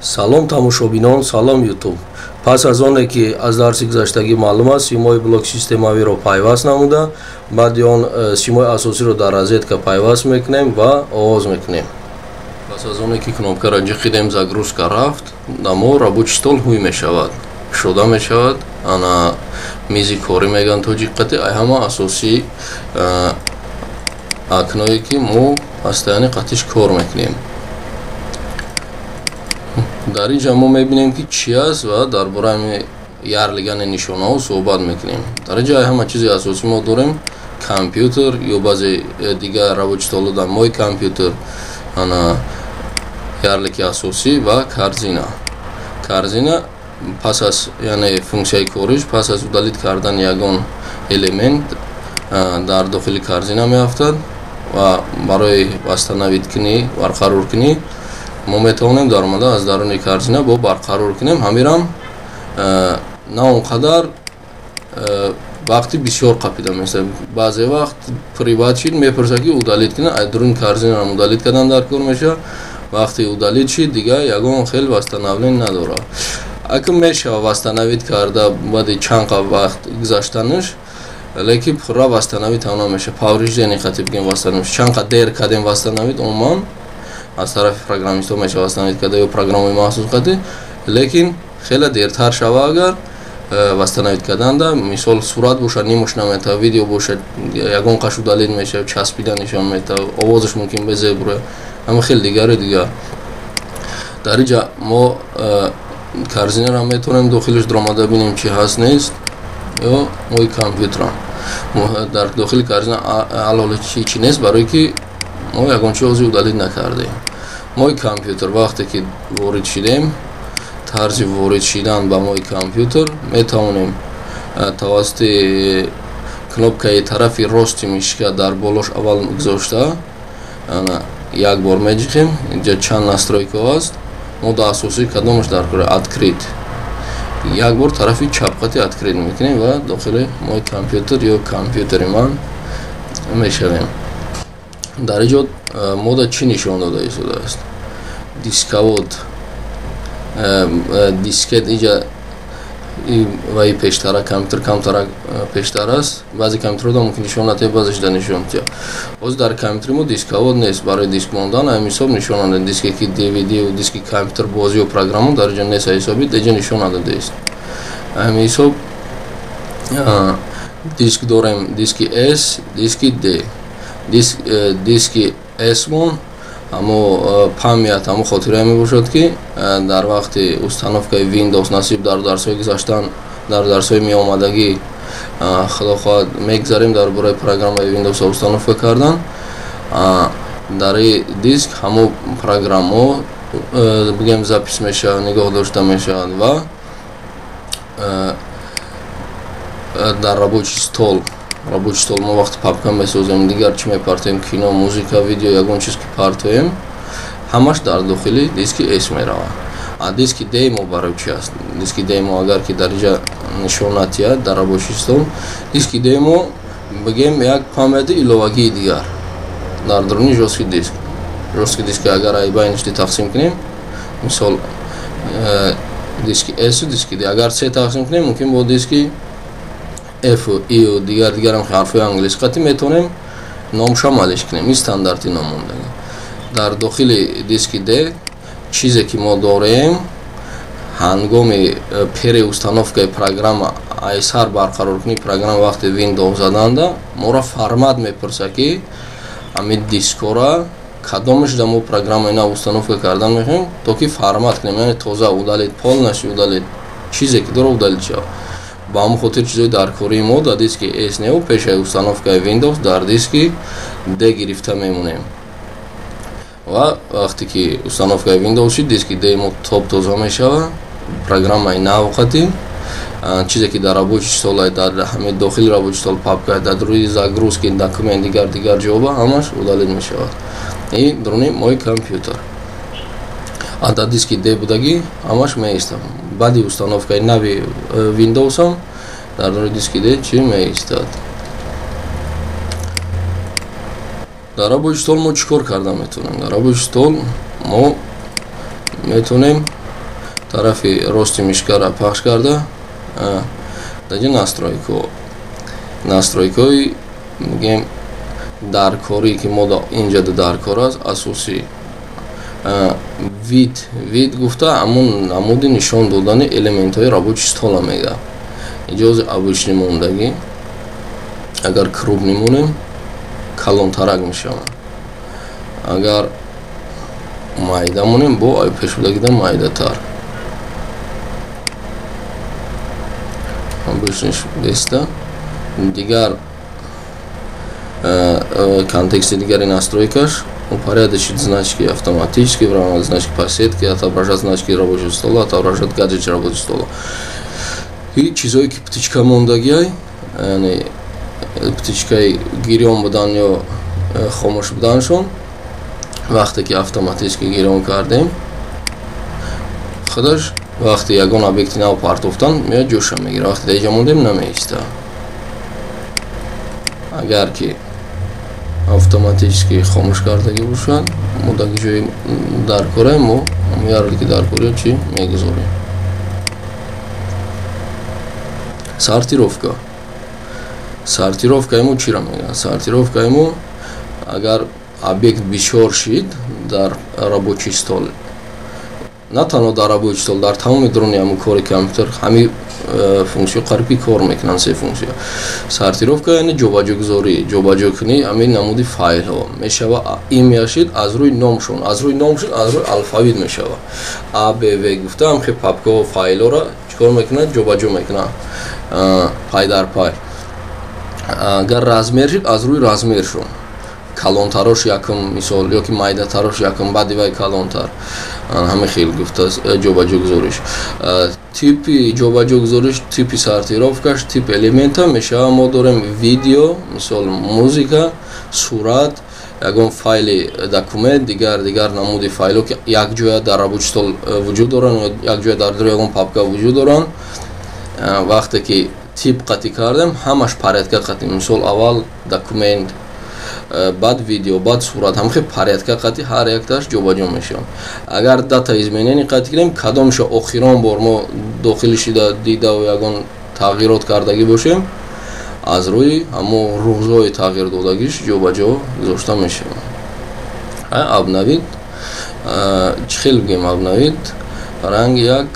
Салом тамошобинон, салом YouTube. Пас аз оне ки аз дарси гузаштагӣ маълум аст, симои блок системавиро пайваст намуда, баъди он симои асосиро дар розетка пайваст мекунем ва оғоз мекунем. Пас аз оне ки кнопкаро ҷиқидем, загрузка рафт, дамо рабочий стол ҳуй мешавад, кушода мешавад. Ана мизи корӣ мегӯянд тоҷик қати, ай ҳама асосӣ акное ки мо постоянно қатиш кор мекунем. Дар ин ҷа мо мебинем ки чӣ аст ва дар бораи ярлигани нишонаҳо суҳбат мекунем. Дар ин ҷа ҳама чизи асосӣ мо дорем: компютер ё баъзе дигар рабочий столо дар мой компютер, ана ярлики асосӣ ва корзина. Корзина пас аз, яъне функсияи кориш пас аз удалить кардани ягон элемент дар дохили корзина меафтад ва барои восстановить кунӣ, барқарор кунӣ мо метавонем даромада аз даруни корзина бо барқарор кунем. Ҳамирам на он қадар вақти бисёр қапида месад. Баъзе вақт приват шид, мепурсад ки удалить кунад, аз даруни корзинаам удалить кардан дар кор мешавад. Вақти удалить шид, дигар ягон хел восстановление надорад. Ака мешава восстановить карда баъди чанд вақт гузаштанаш, лекин пурра восстановить ҳам намешава. Повреждение хати бигем восстановить. Чанд қа дер кардем восстановить, умуман аз тарафи программистҳо мешава восстановить карда ё программаи махсус қати, лекин хеле дертар шава агар восстановить карданда, мисол сурат бошад нимаш наметава, видео бошад ягон қаш удалить мешава, часпида нишон метава, овозаш мумкин безеб рӯя, ҳама хеле дигару дигар. Дар инҷа мо корзинаро метавонем дохилаш даромада бинем чӣ ҳаст нест, ё мои компютерам дар дохили корзина алҳол чӣ нест, барое ки мо ягон чи ҳозир удалить накардем. Мой компютер вақте ки ворид шидем, тарзи ворид шидан ба мой компютер метавонем тавассути кнопкаи тарафи рости мишка дар болош аввал гузошта як бор меҷиқем. Инҷа чанд настройка аст, мо дар асосӣ кадомаш дар кор открыть, як бор тарафи чапқати открыть мекунем ва дохили мой компютер ё компютери ман мешавем. Дар инҷо мода чӣ нишон дода истодааст? Дисковод, дискет инҷа ваи пештара компютер камтара пештар аст. Баъзе компютерҳо мумкин нишон натиҳад, баъзеш да нишон тиҳад. Ҳозир дар компютери мо дисковод нест, барои диск мондан ҳамин ҳисоб нишон надод. Диске ки DVD диски компютер бозию программа дар инҷа нест, ҳисоби деҷа нишон надодааст. Ҳамин ҳисоб диск дорем, диски S, диски D. Диски S-мон ҳамо память, ҳамо хотира мебошад ки дар вақти установкаи Windows насиб дар дарсҳои гузаштан, дар дарсҳои меомадагӣ худо хоҳад мегзарем дар бораи программаи Windows установка кардан. Дар ин диск ҳамо программаҳо бигем запись мешавад, нигоҳ дошта мешавад ва дар рабочий стол, рабочий стол мо вақти папка месозем, дигар чӣ мепартоем, кино, музыка, видео, ягон чиз ки партоем, ҳамаш дар дохили диски S меравад. А диски D мо барои чӣ аст? Диски D мо агар ки дар инҷа нишон натиҳад дар рабочий стол, диски D мо бигем як памяти иловагии дигар дар даруни жёсткий диск. Жёсткий диск агар ай байништи тақсим кунем, мисол диски S ва диски D, агар се тақсим кунем, мумкин бо диски F, I ва дигар дигарам ҳарфҳои англисӣ қати метавонем номша малиш кунем. Ин стандарти ном мондагӣ. Дар дохили диски D чизе ки мо дорем, ҳангоми переустановкаи программа, айсар барқароркунии программа вақти Windows заданда моро формат мепурсад ки ҳамин дискора кадомаш да мо программаи нав установка кардан мехоҳем, то ки формат кунем, яъне тоза удалить, полностью удалить, чизе ки дора удалить шавад. Ба ҳамон хотир чизои даркории мо дар диски S неу пешаи установкаи Windows дар диски D гирифта мемонем. Ва вақте ки установкаи Windows шид, диски D мо топ тоза мешавад, программаи навқати, чизе ки дар рабочий стол, дар ҳамин дохили рабочий стол папка, дар рӯи загрузки документ, дигар дигар ҷоба ҳамаш удалить мешавад. Ин даруни мой компютер. А дар диски D будагӣ ҳамаш меистад. Баъди установкаи нави Windows-ам дар рӯи диски D чӣ меистад? Дар рабочий стол мо чӣ кор карда метавонем? Дар рабочий стол мо метавонем Тарафи рости мишкара пахш карда, даҷа настройка. Настройкаи мегем даркорӣ, ки мо инҷа даркор аст, асосӣ вид. Вид гуфта ҳамун намуди нишон додани элементҳои рабочий стола мега. Иҷози обычный мондагӣ, агар крупный монем, калонтарак мешавад, агар майда монем, бо пешбудагида майдатар. Обычныйш беста. Дигар контексти дигари настройкаш: упорядочить значки автоматически, выравнивать значки по сетке, отображать значки рабочего стола, отображать гаджеты рабочего стола. И чизое ки птичка мондагиай, яъне птичкаи гирён будан ё хомӯш буданшон, вақте ки автоматически гирён кардем, худаш вақте ягон объекти нав партофтан меояд, ҷоша мегирад. Вақте дар иҷа мондем, намеиста. Агар ки автоматически хомӯш кардагӣ бошад, мо дар ҷои даркораем, мо ярлики даркориро чӣ мегузорем. Сортировка. Сортировкаи мо чиро мегӯяд? Сортировкаи мо, агар объект бисёр шид дар рабочий стол, на танҳо дар рабочий стол, дар тамоми дуруни ҳамун кори компютер ҳамин функсия қариб ки кор мекунанд, се функсия. Сортировка яъне ҷобаҷогузорӣ, ҷобаҷокунӣ ҳамин намуди файлҳо мешава. Имя шид, аз рӯи номшон, аз рӯи номшон, аз рӯи алфавит мешава. А, Б, В гуфта ҳамхе папкаҳо, файлҳоро чикор мекунад? Ҷобаҷо мекунад пай дар пай. Агар размер шид, аз рӯи размершон, калонтарош якум, мисол, ё ки майдатарош якум, баъди вай калонтар, ҳама хел гуфта ҷобаҷогузориш. Типи ҷобаҷогузориш, типи сортировкаш, тип элемента мешава. Мо дорем видео, мисол, музика, сурат, ягон файли документ, дигар дигар намуди файлҳо, ки якҷоя дар рабочий стол вуҷуд доранд ё якҷоя дар дури ягон папка вуҷуд доранд. Вақте ки тип қатъӣ кардем, ҳамаш порядка қатъӣ, мисол, аввал документ, баъд видео, баъд сурат, ҳамхе порядка қатъи ҳар якташ ҷобаҷо мешаванд. Агар дата изменение қатъӣ кунем, кадомша охирон бор мо дохил шида дидаву ягон тағйирот кардагӣ бошем, аз рӯи ҳамон рӯзҳои тағйир додагиш ҷобаҷо гузошта мешаванд. Обновить чӣ хел бигем? Обновить ранг як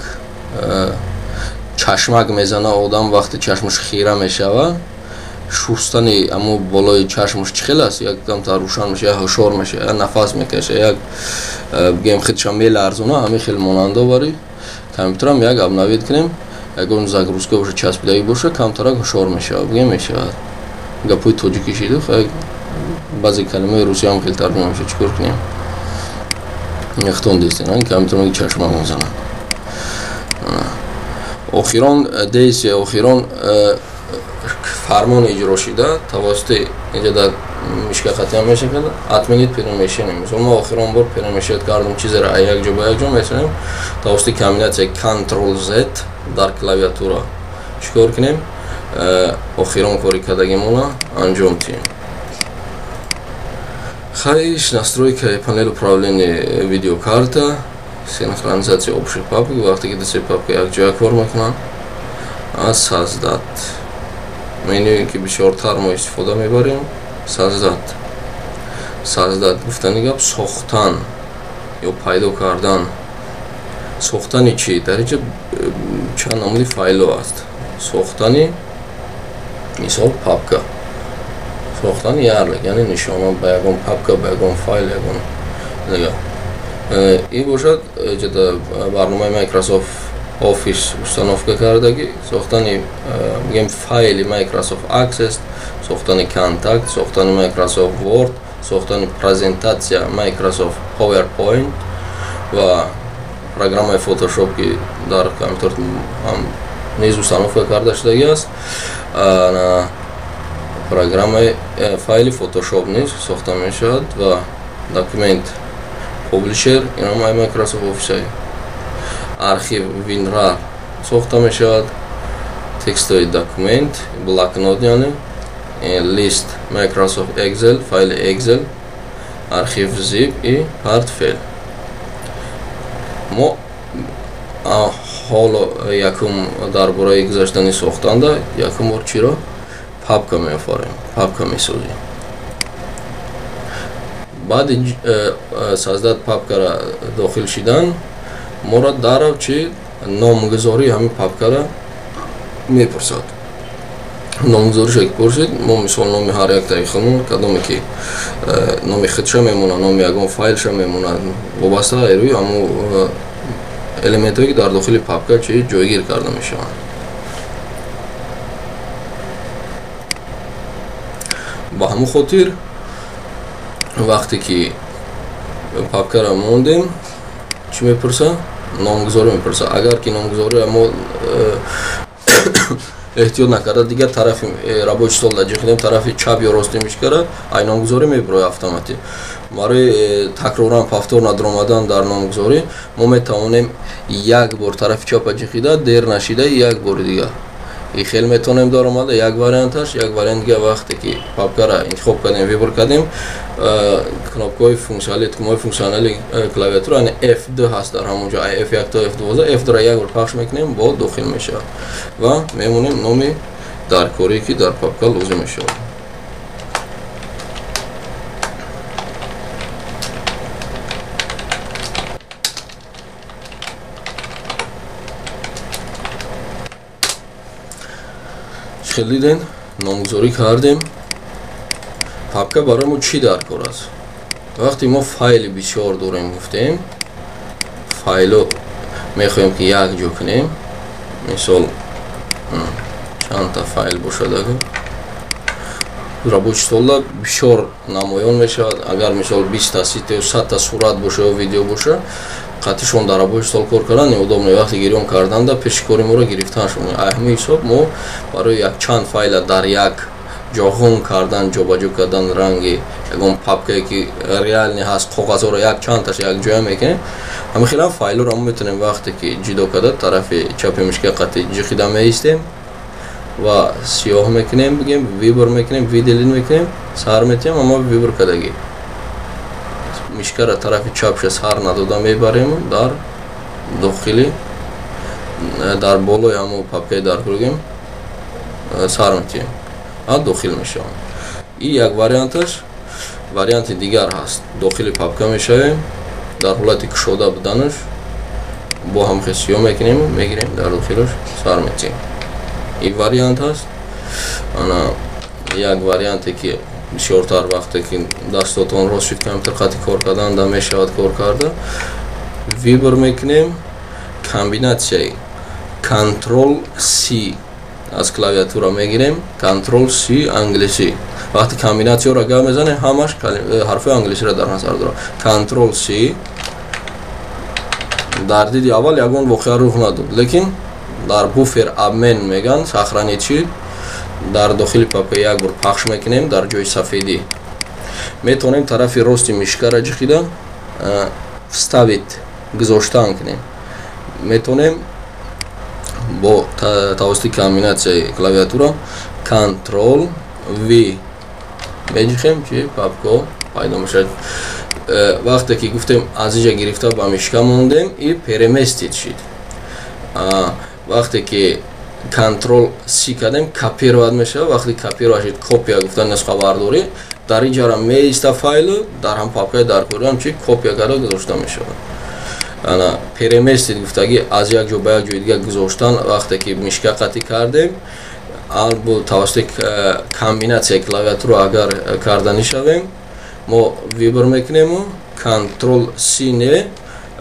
чашмак мезана одам, вақте чашмаш хира мешава, шустани амо болои чашмаш чӣ хел аст, як камтар рӯшан меша, як ҳушёр меша, як нафас мекаша, як бигем худша меларзона, ҳамин хел монандо бари компютерам як обновить кунем, ягон загрузка боша, часпидагӣ боша, камтарак ҳушёр мешава, бигем мешавад. Гапои тоҷикӣ шиду, баъзе калимаи русиям хел тарҷума меша, чӣ кор кунем? Яхтон дестен, компютер чашмак мезанад. Охирон действие, охирон фармон иҷро шида тавассути инҷа дар мишка қатъиам мешавад, отменить перемещение. Мисол, мо охирон бор перемещать кардем чизеро аз як ҷо ба як ҷо, метавонем тавассути комбинатсияи Ctrl Z дар клавиатура чӣ кор кунем? Охирон кори кардагимона анҷом диҳем. Хайш, настройкаи панел управления видеокарта, синхронизация общих папок, вақте ки ду-се папка якҷоя кор мекунанд, создать менюе, ки бисёртар мо истифода мебарем, создать. Создать гуфтани гап сохтан ё пайдо кардан. Сохтани чӣ? Дар инҷа чанд намуди файлҳо аст. Сохтани, мисол, папка, сохтани ярлик, яъне нишона ба ягон папка, ба ягон файл, ягон дигар. Ин бошад ҷада барномаи Microsoft Office установка кардагӣ, сохтани, мегем, файли Microsoft Access, сохтани контакт, сохтани Microsoft Word, сохтани презентатсия Microsoft PowerPoint ва программаи Photoshop, ки дар компютер ҳам низ установка карда шудагӣ аст. Программаи файли Photoshop низ сохта мешавад ва документ Publisher, инам Microsoft Office, архив WinRAR сохта мешавад, текстовый документ, блокнот, яъне лист Microsoft Excel, файли Excel, архив zip и портфел. Мо Ҳоло якум дар бораи гузаштани сохтанда якум бор чиро папка меофарем, папка месозем. Баъди создать папкара дохил шидан моро дарав чи номгузории ҳамин папкара мепурсад. Номгузориша ки пурсид, мо мисол номи ҳар яктаи худмон, кадоме ки номи худша мемонад, номи ягон файлша мемонад, вобаста рӯи ҳамун элементҳое ки дар дохили папка чи ҷойгир карда мешаванд. Ба ҳамун хотир вақте ки папкара мондем, чӣ мепурсад? Номгузорӣ мепурсад. Агар ки номгузориро мо эҳтиёт накарда дигар тарафи рабочий стол да ҷиқидем, тарафи чап ё рости мишкара, ай номгузорӣ мебирояд автоматӣ. Барои такроран повтор надаромадан дар номгузорӣ мо метавонем як бор тарафи чапа ҷиқида, дер нашида як бори дигар и хел метавонем даромада. Як варианташ, як вариант дига, вақте ки папкара интихоб кардем, выбор кардем, кнопкаҳои функсионали, тугмаҳои функсионали клавиатура, яъне F2 ҳаст дар ҳамон ҷо, F1 то F12, F2-ро як бор пахш мекунем, бо дохил мешавад ва мемонем номи даркорие ки дар папка лозим мешавад. Хел диден, номгузорӣ кардем. Папка барои мо чӣ даркор аст? Вақте мо файли бисёр дорем, гуфтем, файло мехоҳем ки якҷо кунем. Мисол чандта файл бошад, агар рабочий столда бисёр намоён мешавад. Агар мисол 20та, 30та ё 100та сурат боша ё видео боша, қатишон дар рабочий стол кор кардан неудобно. Вақте гирён карданда пеши кори моро гирифтаншон. Ҳамин ҳисоб мо барои якчанд файла дар як ҷоғун кардан, ҷобаҷо кардан, ранги ягон папкае ки реални ҳаст, коғазҳоро якчандташ якҷоя мекунем. Ҳамин хелам файлҳоро мо метавонем вақте ки ҷудо карда тарафи чапи мишка қати ҷиқида меистем ва сиёҳ мекунем, бигем выбор мекунем, выделить мекунем, сар метиҳем, аммо выбор кардагӣ мишкара тарафи чапша сар надода мебарем, дар дохили дар болои ҳамон папкаи даркоргем сар метиҳем, дохил мешаванд. И як варианташ. Варианти дигар ҳаст, дохили папка мешавем, дар ҳолати кушода буданаш бо ҳамхел сиёҳ мекунем, мегирем, дар дохилаш сар метиҳем. Ин вариант ҳаст. Ана як варианте ки бисёртар вақте ки дастотон рост шуд, компютер қати кор кардан да мешавад кор карда, выбор мекунем комбинатсияи Ctrl C аз клавиатура мегирем, Ctrl C англисӣ. Вақте комбинатсияро гап мезанем, ҳамаш ҳарфҳои англисиро дар назар дорад. Ctrl C дар диди аввал ягон воқеа рух надод, лекин дар буфер обмен меган, сохранить шид, дар дохили папка як бор пахш мекунем дар ҷои сафедӣ. Метавонем тарафи рости мишкара ҷиқида вставить гузоштан кунем. Метавонем бо тавассути комбинатсияи клавиатура Ctrl V меҷиқем, ки папка пайдо мешавад. Вақте ки гуфтем аз инҷа гирифта ба мишка мондем, и переместить шид. Вақте ки Ctrl C кардем, копировать мешавад. Вақте копировать шид, копия гуфтан нусхабардорӣ, дар инҷара меиста файлу дар ҳам папкаи даркориам чи копия карда гузошта мешавад. Ана переместить гуфтагӣ аз як ҷо ба як ҷои дигар гузоштан, вақте ки мишка қатӣ кардем, бо тавассути комбинатсияи клавиатура агар карда нишавем, мо выбор мекунему Ctrl C не,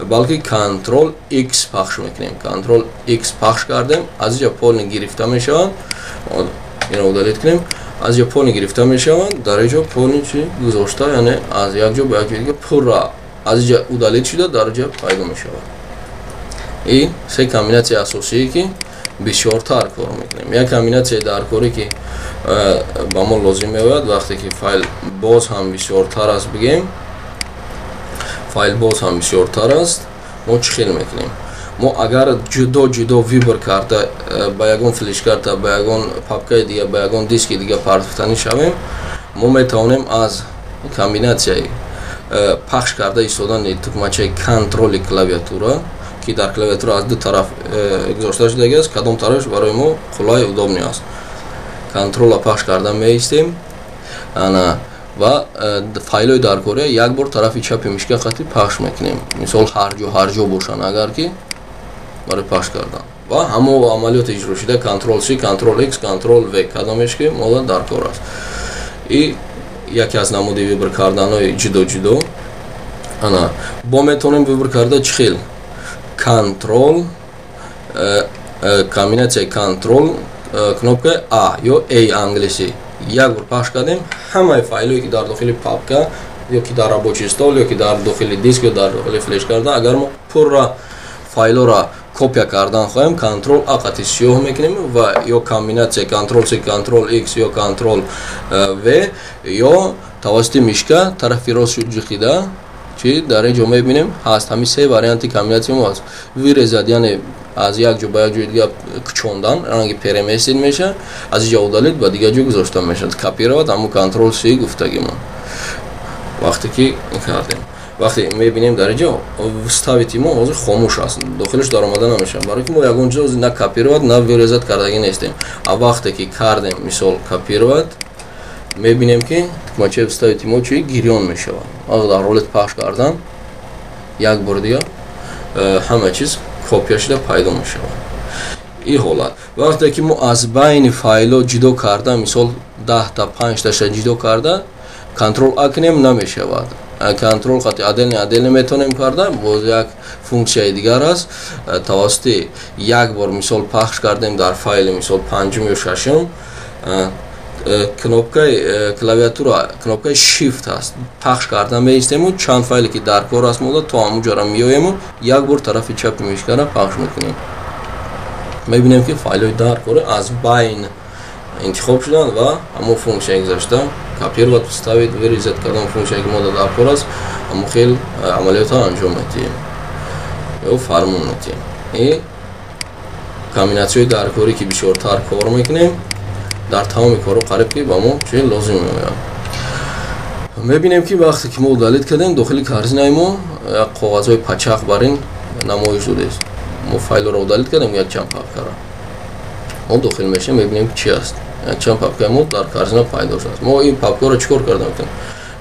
балки Ctrl X пахш мекунем. Ctrl X пахш кардем, аз инҷа полный гирифта мешаванд. Инро удалить кунем. Аз инҷа полный гирифта мешаванд, дар инҷо полный чи гузошта, яъне аз як ҷо ба як ҷои дигар пурра аз инҷа удалить шуда, дар инҷа пайдо мешавад. И се комбинатсияи асосие ки бисёртар кор мекунем. Як комбинатсияи даркорӣ ки ба мо лозим меояд, вақте ки файл боз ҳам бисёртар аст, бигем файл боз ҳам бисёртар аст, мо чӣ хел мекунем? Мо агар ҷудо ҷудо выбор карда ба ягон флешкарта, ба ягон папкаи дига, ба ягон диски дига партофтанӣ шавем, мо метавонем аз комбинатсияи пахш карда истодани тугмачаи контроли клавиатура ки дар клавиатура аз ду тараф гузошта шудагӣ аст, кадом тарафш барои мо қулай, удобный аст. Контролро пахш карда меистем, ана, ва файлҳои даркория як бор тарафи чапи мишка қати пахш мекунем. Мисол, ҳар ҷо, ҳар ҷо бошанд, агар ки барои пахш кардан ва ҳамо амалиёт иҷро шуда, контрол C, контрол X, контрол V, кадомеш ки мола даркор аст. И яке аз намуди выбор карданҳои ҷудо ҷудо. Ана, бо метавонем выбор карда чӣ хел? Контрол, комбинатсияи контрол кнопкаи А ё A англисӣ, як бор пахш кардем, ҳамаи файлҳое, ки дар дохили папка ё ки дар рабочий стол, ё ки дар дохили диск, ё дар дохили флеш карда. Агар мо пурра файлҳоро копия кардан хоҳем, контрол А қати сиёҳ мекунем ва ё комбинатсия контрол C, контрол X ё контрол V, ё тавассути мишка тарафи рост ҷиқида. Чи дар ин ҷо мебинем ҳаст? Ҳамин се варианти комбинатсия мо ҳаст. Вырезать, яъне аз як ҷо ба як ҷои дига кучондан, ранги переместить меша, аз инҷа удалить, ба дигар ҷо гузошта мешавад. Копировать ҳамун контрол C гуфтагимон. Вақте ки кардем, вақте мебинем, дар инҷо вставить мо ҳозир хомӯш аст, дохилаш даромада намешавад, барои ки мо ягон ҷо на копировать, на вырезать кардагӣ нестем. А вақте ки кардем, мисол, копировать, мебинем, ки тукмачаи вставить мо чи гирён мешавад. Дар ролет пахш кардан як бор дига ҳама чиз копия шуда пайдо мешавад. Ин ҳолат вақте ки мо аз байни файлҳо ҷудо карда, мисол, 10-та, панҷташа ҷудо карда, контрол А кунем, намешавад. Контрол қати отдельно отдельно метавонем карда. Боз як функсияи дигар аст. Тавассути як бор, мисол, пахш кардем дар файли, мисол, панҷум ё шашум, кнопкаи клавиатура, кнопкаи Shift аст, пахш карда меистему, чанд файле ки дар кор аст мода, то ҳамуҷора меоему, як бор тарафи чапи мишкара пахш мекунем, мебинем, ки файлҳои даркорӣ аз байн интихоб шуданд ва ҳамон функсия гузашта копировать, вставить, вырезать, кадом функсия ки мода дар кор аст, ҳамон хел амалиётро анҷом медиҳем ё фармон медиҳем. И комбинатсияҳои даркорӣ, ки бисёртар кор мекунем, дар тамоми корҳо қариб ки ба мо чи лозим меояд. Мебинем, ки вақте ки мо удалить кардем, дохили корзинаи мо як коғазҳои пачақ бар ин намоиш додест. Мо файлро удалить кардем, якчанд папкара. Мо дохил мешем, мебинем, ки чи аст. Якчанд папкаи мо дар корзина пайдо шудааст. Мо ин папкаро чӣ кор карда метавонем?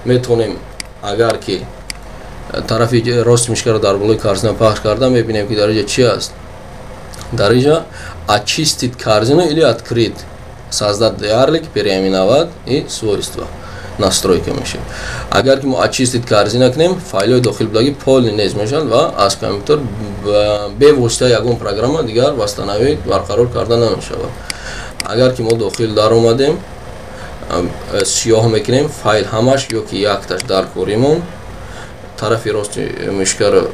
Метавонем, агар ки тарафи рости мишкаро дар болои корзина пахш карда, мебинем, ки дар инҷа чи аст. Дар инҷа очистить корзину или открыть, создать ярлык, переименовать и свойства, настройка мешавад. Агар ки мо очистить корзина кунем, файлҳои дохил будагӣ полный нест мешаванд ва аз компютер бевосита ягон программа дигар восстановить, барқарор карда намешавад. Агар ки мо дохил даромадем, сиёҳ мекунем файл ҳамаш ё ки якташ дар коримон, тарафи рости мишкаро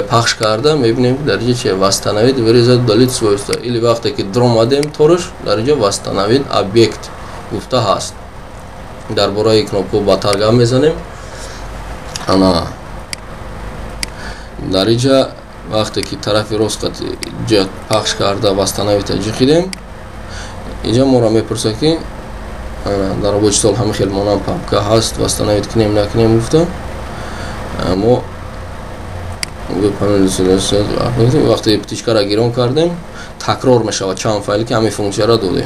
пахш карда, мебинем, ки дар инҷа чи: восстановить, вырезать, удалить свойства. Или вақте ки дромадем тораш, дар инҷа восстановить объект гуфта ҳаст. Дар бораи кнопку баъдтар гап мезанем. Ана, дар инҷа вақте ки тарафи рост қати пахш карда, восстановить ҷиқидем, инҷа моро мепурсад, ки дар рабочий стол ҳама хел монанд папка ҳаст, восстановить кунем, накунем гуфта. Мо вақте птичкаро гирон кардем, такрор мешавад чанд файле, ки ҳамин функсияро додем.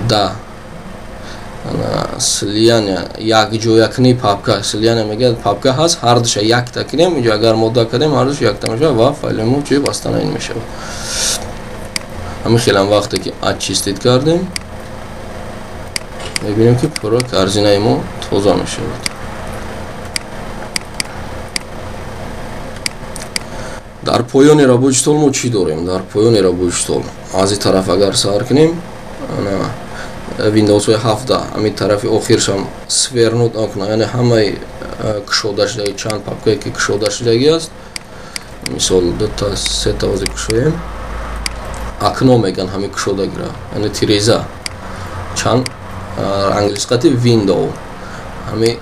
Да, слияние, якҷоякунии папка, слияние мегӯяд, папка ҳаст, ҳардуша якта кунем. Инҷо агар мо да кардем, ҳардуш якта мешавад ва файли мо чи восстановить мешавад. Ҳамин хелам вақте ки очистить кардем, мебинем, ки пурра корзинаи мо тоза мешавад. Дар поёни рабочий стол мо чӣ дорем? Дар поёни рабочий стол, аз ин тараф агар сар кунем, Windows 7, ҳамин тарафи охиршам свернуть окна, яъне ҳамаи кушода шудаги, чанд папкае ки кушода шудагӣ аст, мисол, дута, сета ози кушоем, окно меган ҳамин кушодагира, яъне тиреза, чанд англис қати window, ҳамин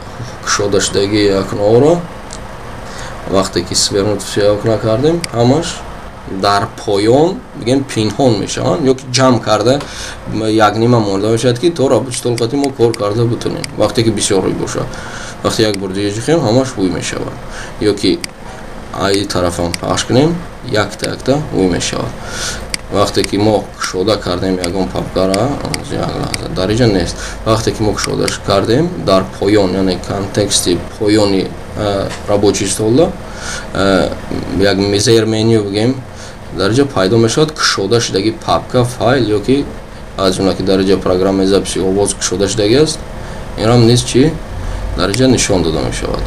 кушода шудагии окноро вақте ки свернуть все окна кардем, ҳамаш дар поён, бигем, пинҳон мешаванд ё ки ҷамъ карда якнима монда мешавад, ки то рабочий стол қати мо кор карда бутонем. Вақте ки бисёр рӯй бошад, вақте як бор дига ҷихем, ҳамаш ҳуй мешавад. Ё ки Ай тарафам пахш кунем, якта якта ҳуй мешавад. Вақте ки мо кушода кардем ягон папкара, дар инҷа нест. Вақте ки мо кушода кардем, дар поён, яъне контексти поёни рабочий стола як зер меню бигем, дар инҷа пайдо мешавад кушода шудаги папка, файл ё ки аз ҷумла ки дар инҷа программаи записи овоз кушода шудаги аст, инам низ чи дар инҷа нишон дода мешавад.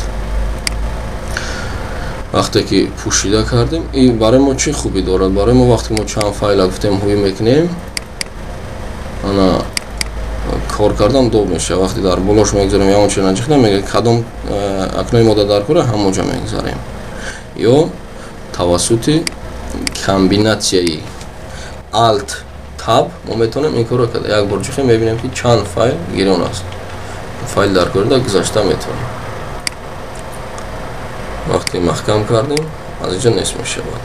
Вақте ки пӯшида кардем, и барои мо чӣ хубӣ дорад? Барои мо вақте мо чанд файла гуфтем ҳуй мекунем, ана кор кардан доб мешавад. Вақте дар болош мегузорем, ягон чиз наҷихта мегӯяд кадом акнои мода дар кора, ҳамонҷа мегузарем. Ё тавассути комбинатсияи Alt Tab мо метавонем ин корро карда. Як бор ҷихем, мебинем ки чанд файл гирён аст. Файл дар кора гузашта метавонем. Вақте маҳкам кардем, аз инҷа нест мешавад.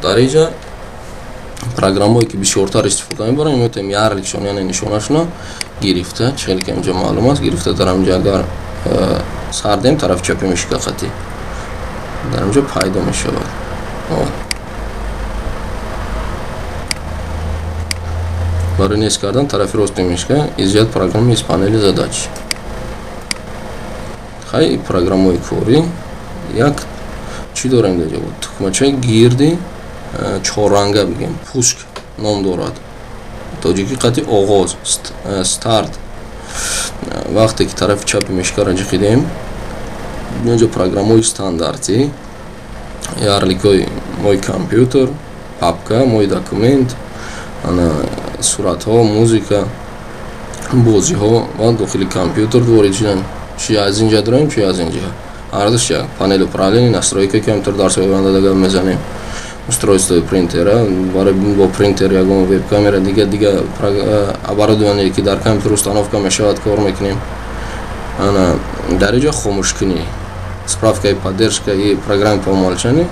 Дар инҷа программое ки бисёртар истифода мебарем, метавонем ярликшон, яъне нишонашона гирифта, чӣ хеле ки инҷа маълум аст, гирифта дар инҷа агар сардем тарафи чапи мишка хатӣ дар инҷа пайдо мешавад. Барои нест кардан тарафи рости мишка изъят программа из панели задач. Хай программаи корӣ як чӣ дорем дар ҷо? Тукмачаи гирди чорранга бигем, пуск ном дорад. Тоҷикӣ қати оғоз, старт. Вақте ки тарафи чапи мишкаро ҷиқидем, инҷо программаҳои стандартӣ, ярликҳои мои компютер, папка, мои документ, ана суратҳо, музика, бозиҳо ва дохили компютер ворид шудан. Чи аз инҷа дорем, чи аз инҷа. Ҳардуш як панел управления, настройка компютер дар оянда гап мезанем. Устройство принтера, барои бо принтер ягон веб-камера, дига оборудование ки дар компютер установка мешавад кор мекунем. Ана дар инҷо хомӯшкунӣ, справкаи поддержка и программа по умолчанию.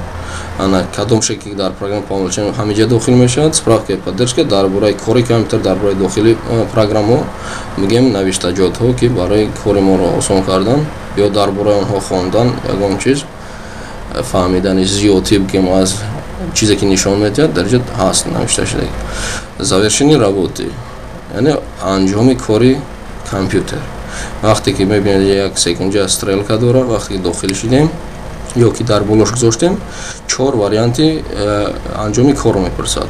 Ана кадом шакли дар программа по умолчанию ҳамиҷа дохил мешавад. Справкаи поддержка дар бораи кори компютер, дар бораи дохили программаҳо мегӯем, навиштаҷотҳо ки барои кори моро осон кардан ё дар бораи онҳо хондан ягон чиз фаҳмидани зиёдтӣ бигем аз чизе ки нишон медиҳад дар инҷо ҳаст навишта шуда. Завершени работы, яъне анҷоми кори компютер. Вақте ки мебинед як секунҷа стрелка дорад, вақте ки дохил шудем ё ки дар болош гузоштем, чор варианти анҷоми корро мепурсад.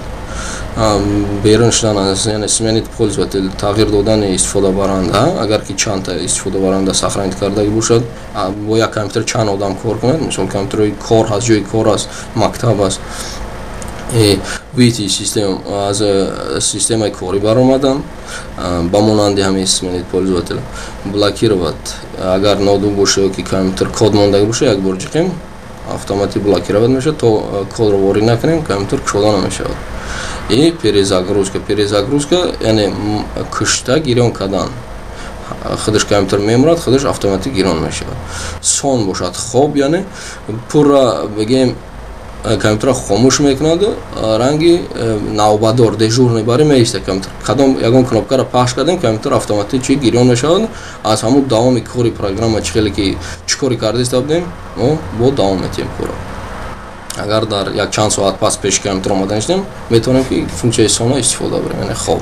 Берун шудан аз, яъне сменить пользователь, тағйир додани истифодабаранда, агар ки чандта истифодабаранда сохранить кардаги бошад, бо як компютер чанд одам кор кунад, мисол компютерҳои кор ҳаст, ҷои кор аст, мактаб аст. Выйти систем аз системаи корӣ баромадан, ба монанди ҳамин сменить пользователь, блокировать, агар ноутбук боша ё ки компютер код мондаги боша, як бор ҷиқем, автоматик блокировать мешавад, то кодро ворид накунем, компютер кушода намешавад. И перезагрузка, перезагрузка яъне кушта гирён кардан, худаш компютер мемурад, худаш автоматик гирён мешавад. Сон бошад, хоб, яъне пурра бигем компютерро хомӯш мекунад, ранги навбадор дежурный бари меиста компютер. Кадом ягон кнопкаро пахш кардем, компютер автоматик чи гирён мешавад. Аз ҳамун давоми кори программа чӣ хеле ки чӣ коре кардаиста будем, мо бо давом метиҳем корро. Агар дар як чанд соат пас пеши компютер омада нишинем, метавонем ки функсияи сона истифода барем, яъне хоб.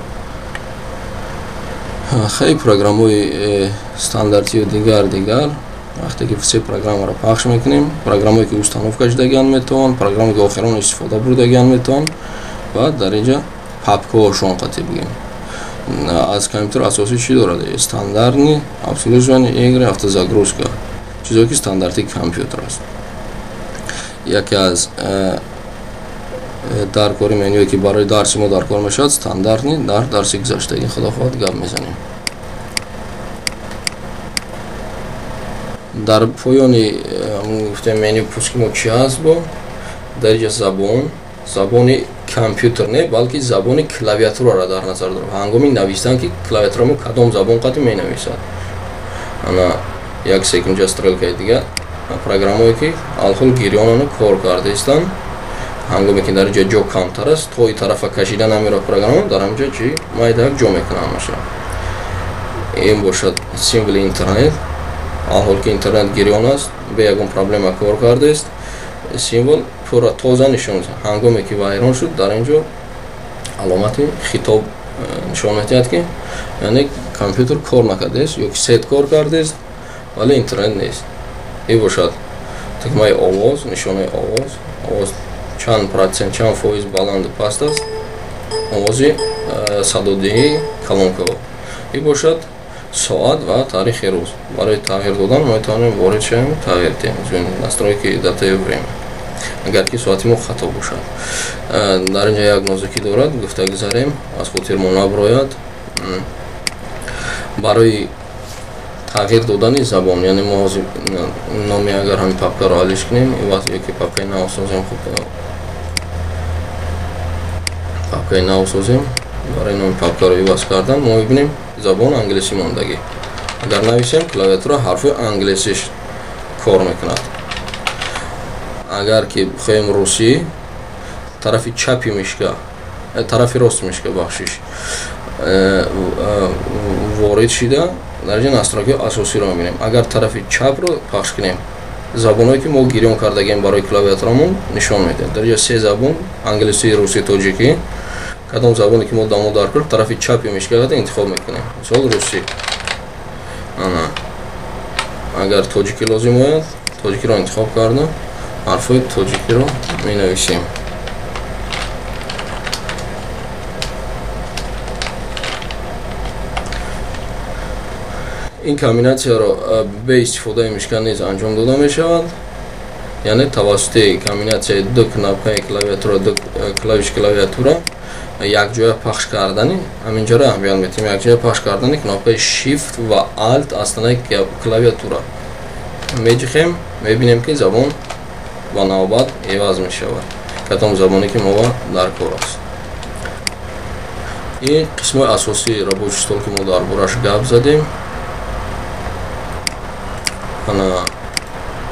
Хеле программаҳои стандартию дигар. Вақте ки все программаро пахш мекунем, программае ки установка шудагиан метавон, программае ки охирон истифода бурдагиан метавон, ва дар инҷа папкаҳошон қатӣ бигем. Аз компютер асосӣ чӣ дорад? Стандартни обслуживание, игры, автозагрузка, чизое ки стандарти компютер аст. Яке аз дар кори менюе ки барои дарси мо дар кор мешавад, стандартни, дар дарси гузаштагӣ худо хоҳад гап мезанем. Дар поёни гуфтем меню пуски мо чӣ ҳаст, бо дар инҷа забон, забони компютер не, балки забони клавиатураро дар назар дорам. Ҳангоми навистан ки клавиатура мо кадом забон қати менависад. Ана як секунҷа стрелкаи дига программое ки алҳол гирёнано кор кардаистанд. Ҳангоме ки дар инҷа ҷо камтар аст, то и тарафа кашида намеравад программа, дар ҳамҷа чӣ майда як ҷо мекунад ҳамаша. Ин бошад символи интернет. Алҳол ки интернет гирён аст, бе ягон проблема кор кардааст. символ пурра тоза нишон медиҳад. Ҳангоме ки вайрон шуд, дар ин ҷо аломати хитоб нишон медиҳад, ки яъне компютер кор накардааст ё ки сет кор кардааст, вале интернет нест. Ин бошад тугмаи овоз, нишонаи овоз. Овоз чанд процент, чанд фоиз баланду паст аст, овози садодиҳии колонкаҳо. Ин бошад соат ва таърихи рӯз. Барои тағйир додан мо метавонем ворид шавем, тағйир диҳем настройки датаи время, агар ки соати мо хато бошад. Дар ин ҷо як нозукӣ дорад, гуфта гузарем, аз хотир мо наброяд. Барои тағйир додани забон, яъне мо ҳозир номи агар ҳамин папкаро алиш кунем, иваз ё ки папкаи нав созем, хуб папкаи нав созем, барои номи папкаро иваз кардан мо мебинем забон англисӣ мондагӣ. Агар нависем, клавиатура ҳарфи англисиш кор мекунад. Агар ки бихоҳем русӣ, тарафи чапи мишка, тарафи рости мишка, бахшиш, ворид шида дар ҷо настройкаи асосиро мебинем. Агар тарафи чапро пахш кунем, забонҳое ки мо гирён кардагем барои клавиатурамон нишон медиҳад. Дар ҷо се забон: англисӣ, русӣ, тоҷикӣ. Кадом забоне ки мо дамо дар кор, тарафи чапи мишка интихоб мекунем. Мисол русӣ. Ана агар тоҷикӣ лозим ояд, тоҷикиро интихоб карда, ҳарфҳои тоҷикиро менависем. Ин комбинатсияро бе истифодаи мишка низ анҷом дода мешавад. Яъне тавассути комбинатсияи ду кнопкаи клавиатура, ду клавиши клавиатура якҷоя пахш кардани, ҳаминҷоро аҳамият медиҳем, якҷоя пахш кардани кнопкаи Shift ва Alt аз танаи клавиатура меҷихем, мебинем ки забон ба навбат иваз мешавад, кадом забоне ки мо дар кор аст. Ин қисмҳои асосии рабочий стол ки мо дар бораш гап задем. Ана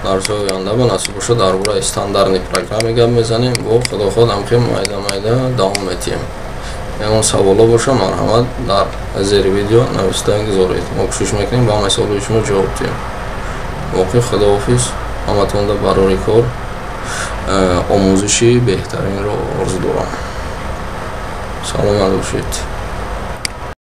дарсҳои оянда ба насиб бошад дар бораи стандартни программе гап мезанем. Бо худо хоҳад ҳамхел майда майда давом метиҳем. Ягон саволо боша, марҳамат, дар зери видео нависта гузоред. Мо кӯшиш мекунем ба ҳамаи саволои шумо ҷавоб диҳем. Воқеъ худоҳофиз, ҳаматонда барори кор, омӯзиши беҳтаринро орзу дорам. Саломат бошед.